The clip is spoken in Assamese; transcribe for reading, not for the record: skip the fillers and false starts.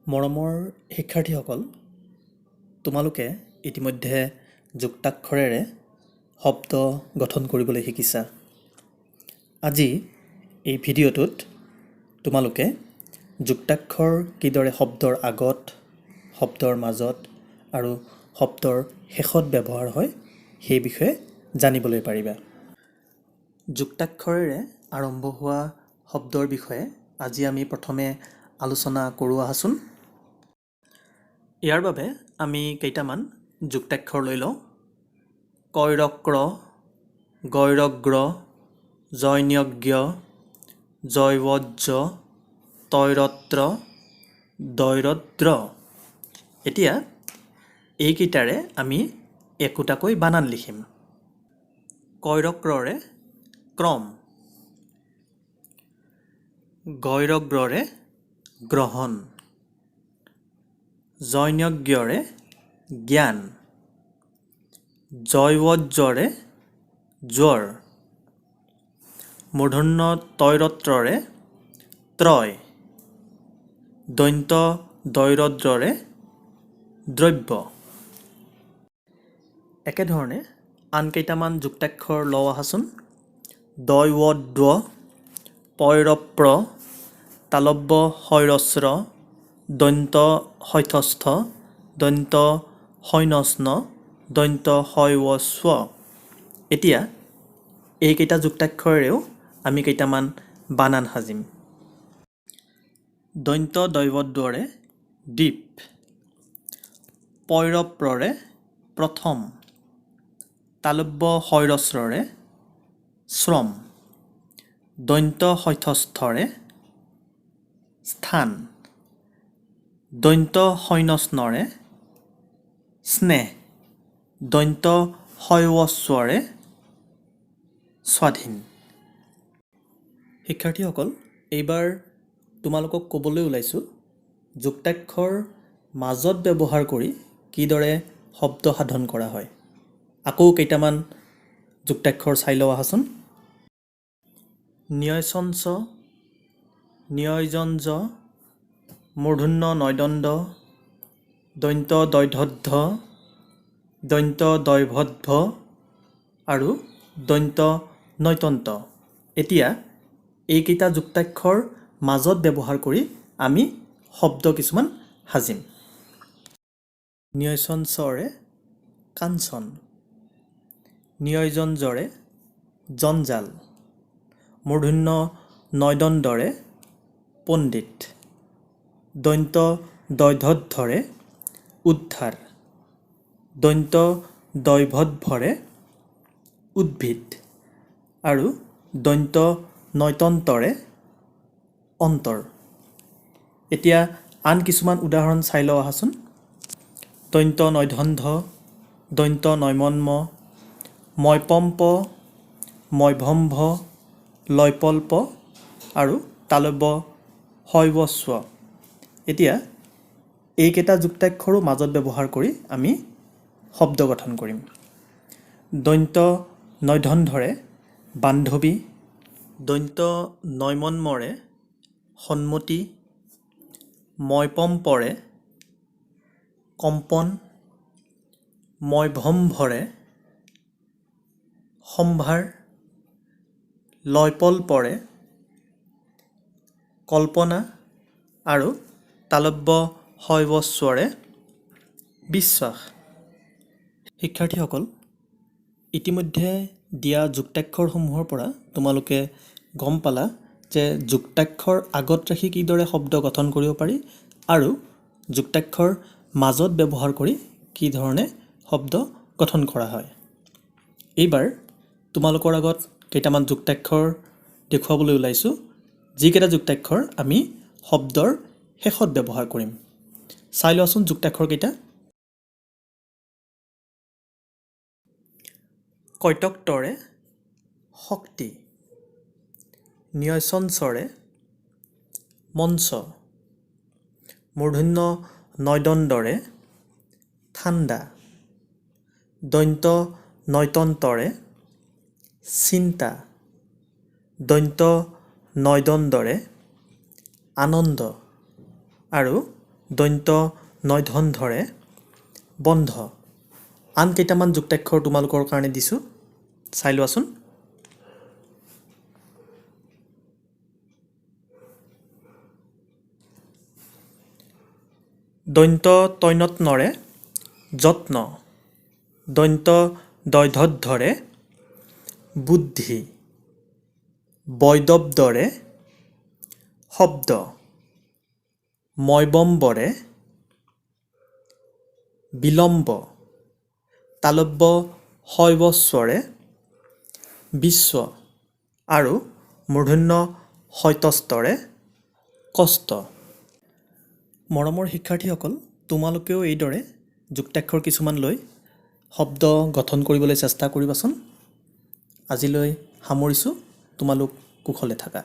মৰমৰ শিক্ষাৰ্থীসকল, তোমালোকে ইতিমধ্যে যুক্তাক্ষৰেৰে শব্দ গঠন কৰিবলৈ শিকিছা। আজি এই ভিডিঅ'টোত তোমালোকে যুক্তাক্ষৰ কিদৰে শব্দৰ আগত, শব্দৰ মাজত আৰু শব্দৰ শেষত ব্যৱহাৰ হয় সেই বিষয়ে জানিবলৈ পাৰিবা। যুক্তাক্ষৰেৰে আৰম্ভ হোৱা শব্দৰ বিষয়ে আজি আমি প্ৰথমে আলোচনা কৰোঁ আহাচোন। ইয়াৰ বাবে আমি কেইটামান যুক্তাক্ষৰ লৈ লওঁ। কয়ৰক্ৰ, গয়ৰগ্ৰ, জয়ন্যজ্ঞ, জয়ৱজ্জ, তৈৰত্ৰ, দৈৰদ্ৰ। এতিয়া এইকেইটাৰে আমি একোটাকৈ বানান লিখিম। কয়ৰক্ৰৰে ক্ৰম, গয়ৰগ্ৰৰে গ্ৰহণ, জয়ন্যজ্ঞৰে জ্ঞান, জয়ৱজ্জৰে জ্বৰ, মূৰ্ধন্য তৈৰত্ৰৰে ত্ৰয়, দন্ত্য দৈৰদ্ৰৰে দ্ৰব্য। একেধৰণে আন কেইটামান যুক্তাক্ষৰ লওঁ আহাচোন। দয়ৱদ্ব, পয়ৰপ্ৰ, তালব্য শৈৰস্ৰ, দন্ত্য শৈথস্থ, দন্ত্য শৈনস্ন, দন্ত্য শৈৱস্ব। এতিয়া এইকেইটা যুক্তাক্ষৰেও আমি কেইটামান বানান সাজিম। দন্ত্য দৈৱদ্বৰে দ্বীপ, পয়ৰপ্ৰৰে প্ৰথম, তালব্য শৈৰস্ৰৰে শ্ৰম, দন্ত্য শৈথস্থৰে স্থান, দন্ত্য শৈনস্নৰে স্নেহ, দন্ত্য শৈৱস্বৰে স্বাধীন। শিক্ষাৰ্থীসকল, এইবাৰ তোমালোকক ক'বলৈ ওলাইছোঁ যুক্তাক্ষৰ মাজত ব্যৱহাৰ কৰি কিদৰে শব্দ সাধন কৰা হয়। আকৌ কেইটামান যুক্তাক্ষৰ চাই লওঁ আহাচোন। নিয়চঞ্চ, নিয়জঞ্জ, মূৰ্ধন্য নয়দণ্ড, দন্ত্য দৈধদ্ধ, দন্ত্য দৈভদ্ভ আৰু দন্ত্য নৈতন্ত। এতিয়া এইকেইটা যুক্তাক্ষৰ মাজত ব্যৱহাৰ কৰি আমি শব্দ কিছুমান সাজিম। নিয়চঞ্চৰে কাঞ্চন, নিয়জঞ্জৰে জঞ্জাল, মূৰ্ধন্য নয়দণ্ডৰে পণ্ডিত, দন্ত্য দৈধদ্ধৰে উদ্ধাৰ, দন্ত্য দৈভদ্ভৰে উদ্ভিদ আৰু দন্ত্য নৈতন্তৰে অন্তৰ। এতিয়া আন কিছুমান উদাহৰণ চাই লওঁ আহাচোন। দন্ত্য নৈধন্ধ, দন্ত্য নৈমন্ম, ময়পম্প, ময়ভম্ভ, লয়পল্প আৰু তালব্য শৈৱস্ব। এতিয়া এইকেইটা যুক্তাক্ষৰো মাজত ব্যৱহাৰ কৰি আমি শব্দ গঠন কৰিম। দন্ত্য নৈধন্ধৰে বান্ধৱী, দন্ত্য নৈমন্মৰে সন্মতি, ময়পম্পৰে কম্পন, ময়ভম্ভৰে সম্ভাৰ, লয়পল্পৰে কল্পনা আৰু তালব্য শৈৱস্বৰে বিশ্বাস। শিক্ষাৰ্থীসকল, ইতিমধ্যে দিয়া যুক্তাক্ষৰসমূহৰ পৰা তোমালোকে গম পালা যে যুক্তাক্ষৰ আগত ৰাখি কিদৰে শব্দ গঠন কৰিব পাৰি আৰু যুক্তাক্ষৰ মাজত ব্যৱহাৰ কৰি কি ধৰণে শব্দ গঠন কৰা হয়। এইবাৰ তোমালোকৰ আগত কেইটামান যুক্তাক্ষৰ দেখুৱাবলৈ ওলাইছোঁ, যিকেইটা যুক্তাক্ষৰ আমি শব্দৰ শেষত ব্যৱহাৰ কৰিম। চাই লোৱাচোন যুক্তাক্ষৰকেইটা। কৈতক্তৰে শক্তি, নিয়চঞ্চৰে মঞ্চ, মূৰ্ধন্য নয়দণ্ডৰে ঠাণ্ডা, দন্ত্য নৈতন্তৰে চিন্তা, দন্ত্য নয়দণ্ডৰে আনন্দ আৰু দন্ত্য নধন্ধৰে বন্ধ। আন কেইটামান যুক্তাক্ষৰ তোমালোকৰ কাৰণে দিছোঁ, চাই লোৱাচোন। দন্ত্য তৈনত নৰে যত্ন, দন্ত্য দৈধদ্ধৰে বুদ্ধি, বৈদব্দৰে শব্দ, ময়বম্বৰে বিলম্ব, তালব্য শৈৱস্বৰে বিশ্ব আৰু মূৰ্ধন্য শয়তস্তৰে কষ্ট। মৰমৰ শিক্ষাৰ্থীসকল, তোমালোকেও এইদৰে যুক্তাক্ষৰ কিছুমান লৈ শব্দ গঠন কৰিবলৈ চেষ্টা কৰিবাচোন। আজিলৈ সামৰিছোঁ, তোমালোক কুশলে থাকা।